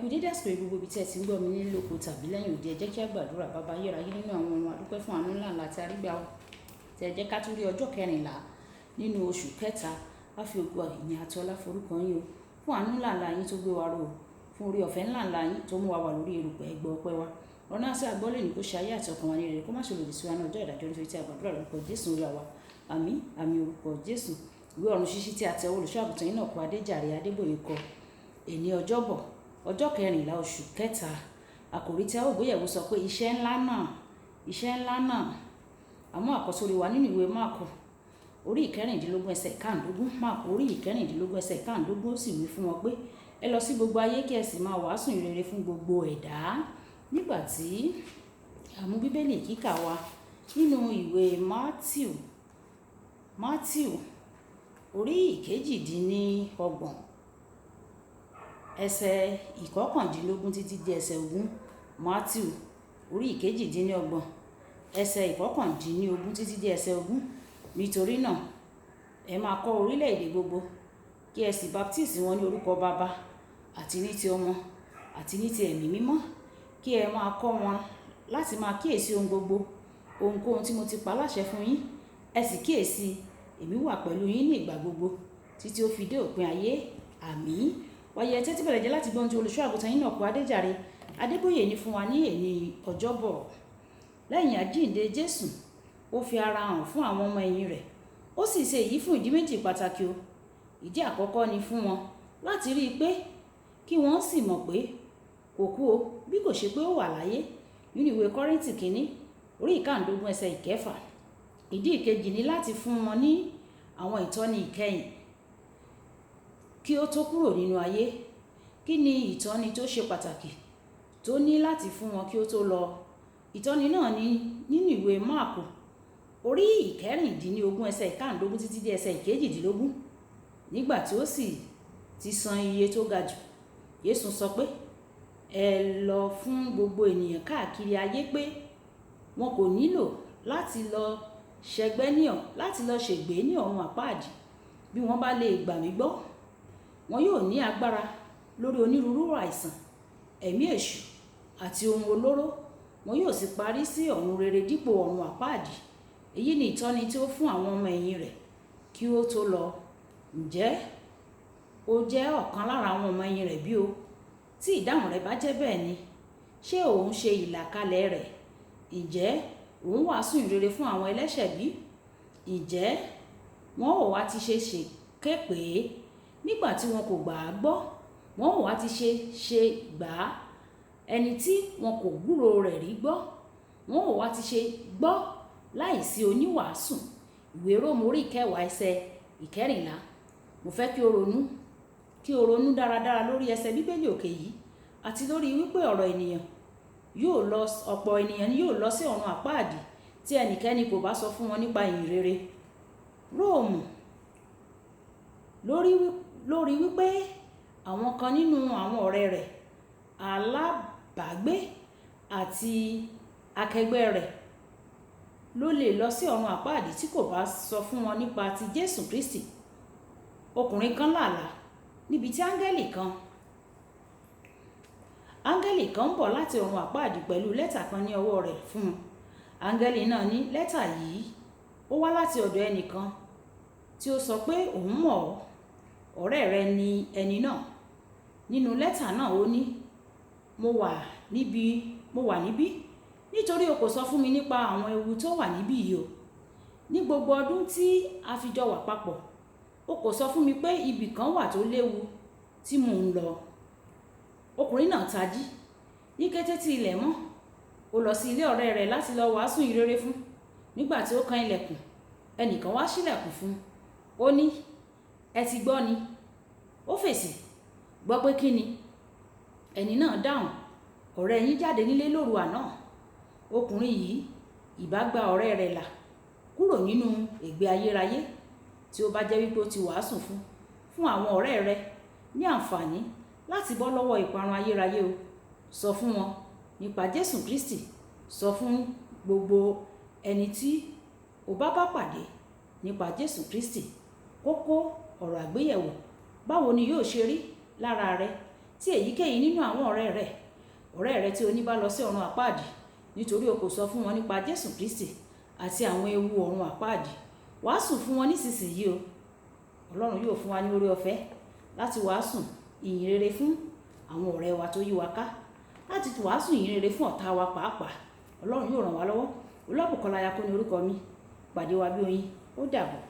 Ẹ kú dédé àsìkò yìí gbogbo ibi tí ẹ ti ń gbọ́ mi ní lóko tàbí lẹ́yìn òde. Ẹ jẹ́ kí a gbàdúrà. Bàbá ayérayé nínú àwọn ọ̀run, a dúpẹ́ fún àánú ńlá ńlá tí a rí gbà ó. Tí ẹ jẹ́ ká tún rí ọjọ́ kẹrìnlá nínú oṣù kẹta, a fi ògo, ìyìn àti ọlá forúkọ yín o. Fún àánú ńlá ńlá yín tó gbé wa ró o. Fún oore ọ̀fẹ́ ńlá ńlá yín tó mú wa wà lórí erùpẹ̀, ẹ gbọ́ ọpẹ́ wa. Ọ̀rọ̀ náà tí a gbọ́ lónìí, kó ṣe ayé àti ọkàn wa ní rere, kó má ṣe lòdì sí wa ní ọjọ́ ìdájọ́, nítorí tí a gbàdúrà lórúkọ Jésù Olúwa wa. Àmín, àmín, orúkọ Jésù. Ìwé Ọ̀run Ṣíṣí tí a tẹ olùṣọ́ àgùntàn yín náà kọ Adéjàre Adébóyè kọ. Èní Ọjọ́bọ̀, ọjọ́ kẹrìnlá oṣù kẹta. Àkòrí tí a ó gbéyẹ̀wò sọ pé iṣẹ́ ńlá náà, iṣẹ́ ńlá náà. Àmọ́ àkọ́sórí wa nínú ìwé Máàkù orí 16 ẹsẹ̀ 15. Máàkù orí 16 ẹsẹ̀ 15, ó sì wí fún wọn pé, ẹ lọ sí gbogbo ayé, kí ẹ sì máa wàásù ìrere fún gbogbo ẹ̀dá. Nígbà tí a mú Bíbélì kíkà wa nínú ìwé Matthew, Matthew orí 28 ẹsẹ̀ 19 títí di ẹsẹ̀ 20. Matthew orí 28 ẹsẹ̀ 19 títí di ẹsẹ̀ 20. Nítorí náà, ẹ máa kọ́ orílẹ̀-èdè gbogbo, kí ẹ sì baptisi wọn ní orúkọ Baba àti ní ti Ọmọ àti ní ti Ẹ̀mí Mímọ́, kí ẹ máa kọ́ wọn láti máa kíyèsí ohun gbogbo, ohunkóhun tí mo ti pa láṣẹ fún yín. Ẹ sì kíyèsí, èmi wà pẹ̀lú yín ní ìgbà gbogbo títí ó fi dé òpin ayé. Àmín. Wáyé, ẹ tẹ́tí bẹ̀rẹ̀ jẹ́ láti gbọ́ ohun tí olùṣọ́ àgùntàn yín náà kọ Adéjàre Adébóyè ní fún wa ní èní Ọjọ́bọ̀. Lẹ́yìn àjíǹde Jésù, ó fi ara hàn fún àwọn ọmọ ẹ̀yìn rẹ̀. Ó sì ṣe èyí fún ìdí méjì pàtàkì o. Ìdí àkọ́kọ́ ni fún wọn láti rí i pé kí wọ́n sì mọ̀ pé kò kú o, bí kò ṣe pé ó wà láyé, nínú ìwé Kọ́ríńtì kìíní orí 15 ẹsẹ̀ 6. Ìdí ìkejì ni láti fún wọn ní àwọn ìtọ́ni ìkẹyìn kí ó tó kúrò nínú ayé. Kí ni ìtọ́ni tó ṣe pàtàkì tó ní láti fún wọn kí ó tó lọ? Ìtọ́ni náà ni nínú ìwé Máàkù orí 16 ẹsẹ̀ 15 títí dé ẹsẹ̀ 18. Nígbà tí ó sì ti san iye tó ga jù, Jésù sọ pé, ẹ lọ fún gbogbo ènìyàn káàkiri ayé, pé wọn kò nílò láti lọ ṣẹgbẹ́ ní ọ̀ láti lọ ṣègbé ní ọ̀run àpáàdì. Bí wọ́n bá lè gbà mí gbọ́, wọn yóò ní agbára lórí onírúurú àìsàn, ẹ̀mí èṣù àti ohun olóró. Wọn yóò sì parí sí ọ̀run rere dípò ọ̀run àpáàdì. Èyí ni ìtọ́ni tí ó fún àwọn ọmọ ẹ̀yìn rẹ̀ kí ó tó lọ. Ǹjẹ́ o jẹ́ ọ̀kan lára àwọn ọmọ ẹ̀yìn rẹ̀ bí o? Tí ìdáhùn rẹ bá jẹ́ bẹ́ẹ̀ ni, ṣé ò ń ṣe ìlàkalẹ̀ rẹ̀? Ǹjẹ́ ò ń wàásù ìrere fún àwọn ẹlẹ́ṣẹ̀ bí? Ǹjẹ́ wọn ò wá ti ṣe ṣe ké pé nígbà tí wọn kò gbà á gbọ́? Wọn ò wá ti ṣe ṣe gbà á ẹni tí wọn kò gbúròó rẹ̀ rí gbọ́? Wọn ò wá ti ṣe gbọ́ láìsí oníwàásù? Ìwé Róòmù orí 10 ẹsẹ̀ 14. Mo fẹ́ kí o ronú, kí o ronú dáradára lórí ẹsẹ̀ Bíbélì òkè yìí àti lórí wípé ọ̀rọ̀ ènìyàn yóò lọ, ọ̀pọ̀ ènìyàn ni yóò lọ sí ọ̀run àpáàdì tí ẹnikẹ́ni kò bá sọ fún wọn nípa ìyìn rere. Róòmù lórí wípé àwọn kan nínú àwọn ọ̀rẹ́ rẹ̀, alábàágbé àti akẹgbẹ́ rẹ̀ ló lè lọ sí ọ̀run àpáàdì tí kò bá sọ fún wọn nípa ti Jésù Kristi. Ọkùnrin kan làlà níbi tí áńgẹ́lì kan ń bọ̀ láti ọ̀run àpáàdì pẹ̀lú lẹ́tà kan ní ọwọ́ rẹ̀ fún un. Áńgẹ́lì náà ní lẹ́tà yìí ó wá láti ọ̀dọ̀ ẹnìkan tí ó sọ pé òun mọ̀ ọ́, ọ̀rẹ́ rẹ ni ẹni náà. Nínú lẹ́tà náà ó ní, mo wà níbí nítorí o kò sọ fún mi nípa àwọn ewu tó wà níbí yìí o. Ní gbogbo ọdún tí a fi jọ wà papọ̀, o kò sọ fún mi pé ibì kan wà tó léwu tí mò ń lọ. Ọkùnrin náà tají ní kété tí ilẹ̀ mọ́. Ó lọ sí ilé ọ̀rẹ́ rẹ̀ láti lọ wàásù ìrere fún. Nígbà tí ó kan ilẹ̀kùn, ẹnìkan wá ṣílẹ̀kùn fún un. Ó ní, ẹ ti gbọ́ ni? Ó fèsì, gbọ́ pé kí ni? Ẹni náà dáhùn, ọ̀rẹ́ yín jáde nílé lóru àná. Ọkùnrin yìí ìbá gba ọ̀rẹ́ rẹ̀ là kúrò nínú ègbé ayérayé tí ó bá jẹ́ wípé ó ti wàásù fún àwọn ọ̀rẹ́ rẹ̀ ní àǹfààní láti bọ́ lọ́wọ́ ìparun ayérayé o. Sọ fún wọn nípa Jésù Kristi. Sọ fún gbogbo ẹni tí o bá bá pàdé nípa Jésù Kristi. Kókó ọ̀rọ̀ àgbéyẹ̀wò: báwo ni yóò ṣe rí lára rẹ tí Tí èyíkéyìí nínú àwọn ọ̀rẹ́ rẹ tí o ní bá lọ sí ọ̀run àpáàdì nítorí o kò sọ fún wọn nípa Jésù Kristi àti àwọn ewu ọ̀run àpáàdì, wàásù fún wọn nísinsìnyí o. Ọlọ́run yóò fún wa ní oore ọ̀fẹ́ láti wàásù ìyìn rere fún àwọn ọ̀rẹ́ wa tó yí wa ká, láti wàásù ìyìn rere fún ọ̀tá wa pàápàá. Ọlọ́run yóò ràn wá lọ́wọ́. Olúwabùkọ́lá Ayako ní orúkọ mi. Pàdé wa bí oyin. Ó dàbọ̀.